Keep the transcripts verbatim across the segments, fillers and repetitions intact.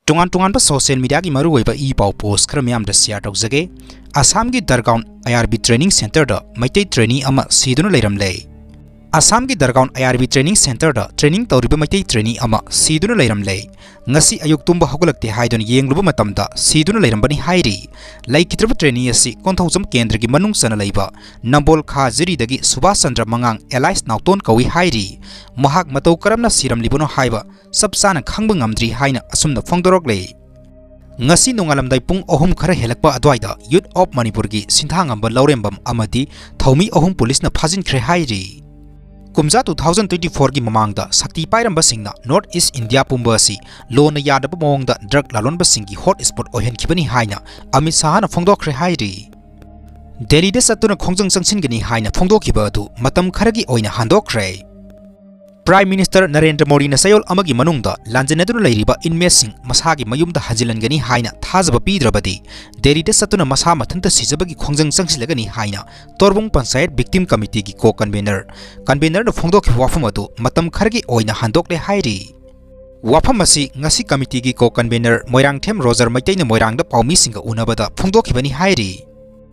ꯇꯣꯉꯥꯟ ꯇꯣꯉꯥꯟꯕ social mediaꯒꯤ ꯃꯔꯨꯑꯣꯏꯕ ꯏ ꯄꯥꯎ post ꯈꯔ ꯃꯌꯥꯝꯗ share ꯇꯧꯖꯒꯦ꯫ ꯑꯁꯥꯝꯒꯤ ꯗꯔꯒꯥꯎꯟ IRB training centreꯗ ꯃꯩꯇꯩ trainee ꯑꯃ ꯁꯤꯗꯨꯅ ꯂꯩꯔꯝꯂꯦ꯫ ꯑꯁꯥꯝꯒꯤ ꯗꯔꯒꯥꯎꯟ IRB training centreꯗ training ꯇꯧꯔꯤꯕ ꯃꯩꯇꯩ trainee ꯑꯃ ꯁꯤꯗꯨꯅ ꯂꯩꯔꯝꯂꯦ꯫ ꯉꯁꯤ ꯑꯌꯨꯛ ꯇꯨꯝꯕ ꯍꯧꯒꯠꯂꯛꯇꯦ ꯍꯥꯏꯗꯨꯅ ꯌꯦꯡꯂꯨꯕ ꯃꯇꯝꯗ ꯁꯤꯗꯨꯅ ꯂꯩꯔꯝꯕꯅꯤ ꯍꯥꯏꯔꯤ꯫ ꯂꯩꯈꯤꯗ꯭ꯔꯕ trainee ꯑꯁꯤ ꯀꯣꯟꯊꯧꯖꯝ ꯀꯦꯟꯗ꯭ꯔꯒꯤ ꯃꯅꯨꯡ ꯆꯟꯅ ꯂꯩꯕ ꯅꯝꯕꯣꯜ ꯈꯥ ꯖꯤꯔꯤꯗꯒꯤ ꯁꯨꯕꯥꯁ ꯆꯟꯗ꯭ꯔ ꯃꯉꯥꯡ alias ꯅꯥꯎꯇꯣꯟ ꯀꯧꯏ ꯍꯥꯏꯔꯤ꯫ ꯃꯍꯥꯛ ꯃꯇꯧ ꯀꯔꯝꯅ ꯁꯤꯔꯝꯂꯤꯕꯅꯣ ꯍꯥꯏꯕ ꯆꯞ ꯆꯥꯅ ꯈꯪꯕ ꯉꯝꯗ꯭ꯔꯤ ꯍꯥꯏꯅ ꯑꯁꯨꯝꯅ ꯐꯣꯡꯗꯣꯔꯛꯂꯦ꯫ ꯉꯁꯤ ꯅꯣꯡꯉꯥꯜꯂꯝꯗꯥꯏ ꯄꯨꯡ ꯑꯍꯨꯝ ꯈꯔ ꯍꯦꯜꯂꯛꯄ ꯑꯗꯨꯋꯥꯏꯗ Youth of ꯃꯅꯤꯄꯨꯔꯒꯤ ꯁꯤꯟꯊꯥꯉꯝꯕ ꯂꯧꯔꯦꯝꯕꯝ ꯑꯃꯗꯤ ꯊꯧꯃꯤ ꯑꯍꯨꯝ ꯄꯨꯂꯤꯁꯅ ꯐꯥꯖꯤꯟꯈ꯭ꯔꯦ ꯍꯥꯏꯔꯤ꯫ ꯀꯨꯝꯖꯥ two thousand twenty fourꯒꯤ ꯃꯃꯥꯡꯗ ꯁꯛꯇꯤ ꯄꯥꯏꯔꯝꯕꯁꯤꯡꯅ North East India ꯄꯨꯝꯕ ꯑꯁꯤ ꯂꯣꯟꯅ ꯌꯥꯗꯕ ꯃꯑꯣꯡꯗ drug ꯂꯥꯂꯣꯟꯕꯁꯤꯡꯒꯤ hot spot ꯑꯣꯏꯍꯟꯈꯤꯕꯅꯤ ꯍꯥꯏꯅ ꯑꯃꯤꯠ ꯁꯥꯍꯅ ꯐꯣꯡꯗꯣꯛꯈ꯭ꯔꯦ ꯍꯥꯏꯔꯤ꯫ ꯗꯦꯜꯂꯤꯗ ꯆꯠꯇꯨꯅ ꯈꯣꯡꯖꯪ ꯆꯪꯁꯤꯟꯒꯅꯤ ꯍꯥꯏꯅ ꯐꯣꯡꯗꯣꯛꯈꯤꯕ ꯑꯗꯨ ꯃꯇꯝ ꯈꯔꯒꯤ ꯑꯣꯏꯅ ꯍꯟꯗꯣꯛꯈ꯭ꯔꯦ꯫ Prime Minister ꯅꯔꯦꯟꯗ꯭ꯔ ꯃꯣꯗꯤꯅ ꯆꯌꯣꯜ ꯑꯃꯒꯤ ꯃꯅꯨꯡꯗ ꯂꯥꯟꯖꯟꯅꯗꯨꯅ ꯂꯩꯔꯤꯕ inmateꯁꯤꯡ ꯃꯁꯥꯒꯤ ꯃꯌꯨꯝꯗ ꯍꯟꯖꯤꯜꯍꯟꯒꯅꯤ ꯍꯥꯏꯅ ꯊꯥꯖꯕ ꯄꯤꯗ꯭ꯔꯕꯗꯤ ꯗꯦꯜꯂꯤꯗ ꯆꯠꯇꯨꯅ ꯃꯁꯥ ꯃꯊꯟꯇ ꯁꯤꯖꯕꯒꯤ ꯈꯣꯡꯖꯪ ꯆꯪꯁꯤꯜꯂꯒꯅꯤ ꯍꯥꯏꯅ ꯇꯣꯔꯕꯨꯡ ꯄꯟꯆꯥꯌꯠ Victim Committeeꯒꯤ co-convener, convenerꯅ ꯐꯣꯡꯗꯣꯛꯈꯤꯕ ꯋꯥꯐꯝ ꯑꯗꯨ ꯃꯇꯝ ꯈꯔꯒꯤ ꯑꯣꯏꯅ ꯍꯟꯗꯣꯛꯂꯦ ꯍꯥꯏꯔꯤ꯫ ꯋꯥꯐꯝ ꯑꯁꯤ ꯉꯁꯤ committeeꯒꯤ co-convener ꯃꯣꯏꯔꯥꯡꯊꯦꯝ ꯔꯣꯖꯔ ꯃꯩꯇꯩꯅ ꯃꯣꯏꯔꯥꯡꯗ ꯄꯥꯎꯃꯤꯁꯤꯡꯒ ꯎꯅꯕꯗ ꯐꯣꯡꯗꯣꯛꯈꯤꯕꯅꯤ ꯍꯥꯏꯔꯤ꯫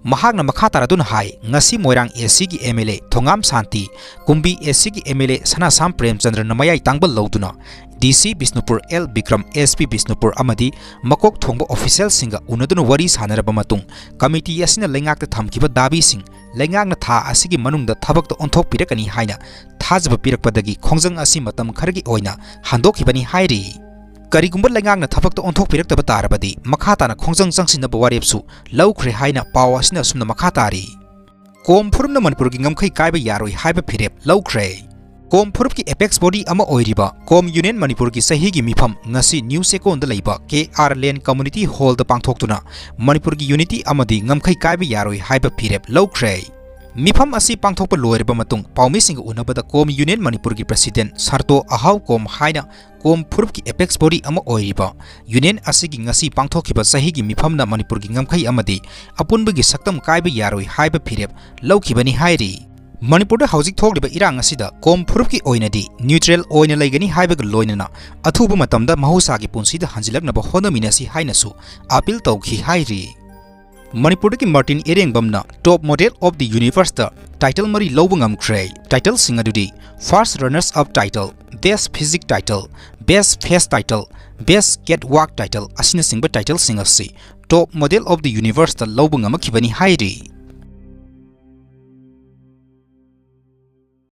ꯃꯍꯥꯛꯅ ꯃꯈꯥ ꯇꯥꯔꯗꯨꯅ ꯍꯥꯏ, ꯉꯁꯤ ꯃꯣꯏꯔꯥꯡ ACꯒꯤ MLA ꯊꯣꯉꯥꯝ ꯁꯥꯟꯇꯤ, ꯀꯨꯝꯕꯤ ACꯒꯤ MLA ꯁꯅꯥꯁꯥꯝ ꯄ꯭ꯔꯦꯝꯆꯟꯗ꯭ꯔꯅ ꯃꯌꯥꯏ ꯇꯥꯡꯕ ꯂꯧꯗꯨꯅ DC Bishnupur L Bikram, SP Bishnupur ꯑꯃꯗꯤ ꯃꯀꯣꯛ ꯊꯣꯡꯕ officialꯁꯤꯡꯒ ꯎꯅꯗꯨꯅ ꯋꯥꯔꯤ ꯁꯥꯟꯅꯔꯕ ꯃꯇꯨꯡ committee ꯑꯁꯤꯅ ꯂꯩꯉꯥꯛꯇ ꯊꯝꯈꯤꯕ ꯗꯥꯕꯤꯁꯤꯡ ꯂꯩꯉꯥꯛꯅ ꯊꯥ ꯑꯁꯤꯒꯤ ꯃꯅꯨꯡꯗ ꯊꯕꯛꯇ ꯑꯣꯟꯊꯣꯛꯄꯤꯔꯛꯀꯅꯤ ꯍꯥꯏꯅ ꯊꯥꯖꯕ ꯄꯤꯔꯛꯄꯗꯒꯤ ꯈꯣꯡꯖꯪ ꯑꯁꯤ ꯃꯇꯝ ꯈꯔꯒꯤ ꯑꯣꯏꯅ ꯍꯟꯗꯣꯛꯈꯤꯕꯅꯤ ꯍꯥꯏꯔꯤ꯫ ꯀꯔꯤꯒꯨꯝꯕ ꯂꯩꯉꯥꯛꯅ ꯊꯕꯛꯇ ꯑꯣꯟꯊꯣꯛꯄꯤꯔꯛꯇꯕ ꯇꯥꯔꯕꯗꯤ ꯃꯈꯥ ꯇꯥꯅ ꯈꯣꯡꯖꯪ ꯆꯪꯁꯤꯟꯅꯕ ꯋꯥꯔꯦꯞꯁꯨ ꯂꯧꯈ꯭ꯔꯦ ꯍꯥꯏꯅ ꯄꯥꯎ ꯑꯁꯤꯅ ꯑꯁꯨꯝꯅ ꯃꯈꯥ ꯇꯥꯔꯤ꯫ ꯀꯣꯝ ꯐꯨꯔꯨꯞꯅ ꯃꯅꯤꯄꯨꯔꯒꯤ ꯉꯝꯈꯩ ꯀꯥꯏꯕ ꯌꯥꯔꯣꯏ ꯍꯥꯏꯕ ꯐꯤꯔꯦꯞ ꯂꯧꯈ꯭ꯔꯦ꯫ ꯀꯣꯝ ꯐꯨꯔꯨꯞꯀꯤ apex body ꯑꯃ ꯑꯣꯏꯔꯤꯕ ꯀꯣꯝ Union ꯃꯅꯤꯄꯨꯔꯒꯤ ꯆꯍꯤꯒꯤ ꯃꯤꯐꯝ ꯉꯁꯤ ꯅ꯭ꯌꯨ ꯆꯦꯛꯀꯣꯟꯗ ꯂꯩꯕ KR Lane Community Hallꯗ ꯄꯥꯡꯊꯣꯛꯇꯨꯅ ꯃꯅꯤꯄꯨꯔꯒꯤ unity ꯑꯃꯗꯤ ꯉꯝꯈꯩ ꯀꯥꯏꯕ ꯌꯥꯔꯣꯏ ꯍꯥꯏꯕ ꯐꯤꯔꯦꯞ ꯂꯧꯈ꯭ꯔꯦ꯫ ꯃꯤꯐꯝ ꯑꯁꯤ ꯄꯥꯡꯊꯣꯛꯄ ꯂꯣꯏꯔꯕ ꯃꯇꯨꯡ ꯄꯥꯎꯃꯤꯁꯤꯡꯒ ꯎꯅꯕꯗ ꯀꯣꯝ Union ꯃꯅꯤꯄꯨꯔꯒꯤ president ꯁꯥꯔꯇꯣ ꯑꯍꯥꯎ ꯀꯣꯝ ꯍꯥꯏꯅ ꯀꯣꯝ ꯐꯨꯔꯨꯞꯀꯤ apex body ꯑꯃ ꯑꯣꯏꯔꯤꯕ Union ꯑꯁꯤꯒꯤ ꯉꯁꯤ ꯄꯥꯡꯊꯣꯛꯈꯤꯕ ꯆꯍꯤꯒꯤ ꯃꯤꯐꯝꯅ ꯃꯅꯤꯄꯨꯔꯒꯤ ꯉꯝꯈꯩ ꯑꯃꯗꯤ ꯑꯄꯨꯟꯕꯒꯤ ꯁꯛꯇꯝ ꯀꯥꯏꯕ ꯌꯥꯔꯣꯏ ꯍꯥꯏꯕ ꯐꯤꯔꯦꯞ ꯂꯧꯈꯤꯕꯅꯤ ꯍꯥꯏꯔꯤ꯫ ꯃꯅꯤꯄꯨꯔꯗ ꯍꯧꯖꯤꯛ ꯊꯣꯛꯂꯤꯕ ꯏꯔꯥꯡ ꯑꯁꯤꯗ ꯀꯣꯝ ꯐꯨꯔꯨꯞꯀꯤ ꯑꯣꯏꯅꯗꯤ ꯅ꯭ꯌꯨꯇ꯭ꯔꯦꯜ ꯑꯣꯏꯅ ꯂꯩꯒꯅꯤ ꯍꯥꯏꯕꯒ ꯂꯣꯏꯅꯅ ꯑꯊꯨꯕ ꯃꯇꯝꯗ ꯃꯍꯧꯁꯥꯒꯤ ꯄꯨꯟꯁꯤꯗ ꯍꯟꯖꯤꯜꯂꯛꯅꯕ ꯍꯣꯠꯅꯃꯤꯟꯅꯁꯤ ꯍꯥꯏꯅꯁꯨ ꯑꯥꯄꯤꯜ ꯇꯧꯈꯤ ꯍꯥꯏꯔꯤ꯫ ꯃꯅꯤꯄꯨꯔꯗꯒꯤ ꯃꯥꯔꯇꯤꯟ ꯏꯔꯦꯡꯕꯝꯅ Top Model of the Universeꯇ title ꯃꯔꯤ ꯂꯧꯕ ꯉꯝꯈ꯭ꯔꯦ꯫ Titleꯁꯤꯡ ꯑꯗꯨꯗꯤ First Runners Up Title, Best Physique Title, Best Face Title, Best Catwalk Title ꯑꯁꯤꯅꯆꯤꯡꯕ titleꯁꯤꯡ ꯑꯁꯤ Top Model of the Universeꯇ ꯂꯧꯕ ꯉꯝꯈꯤꯕꯅꯤ ꯍꯥꯏꯔꯤ꯫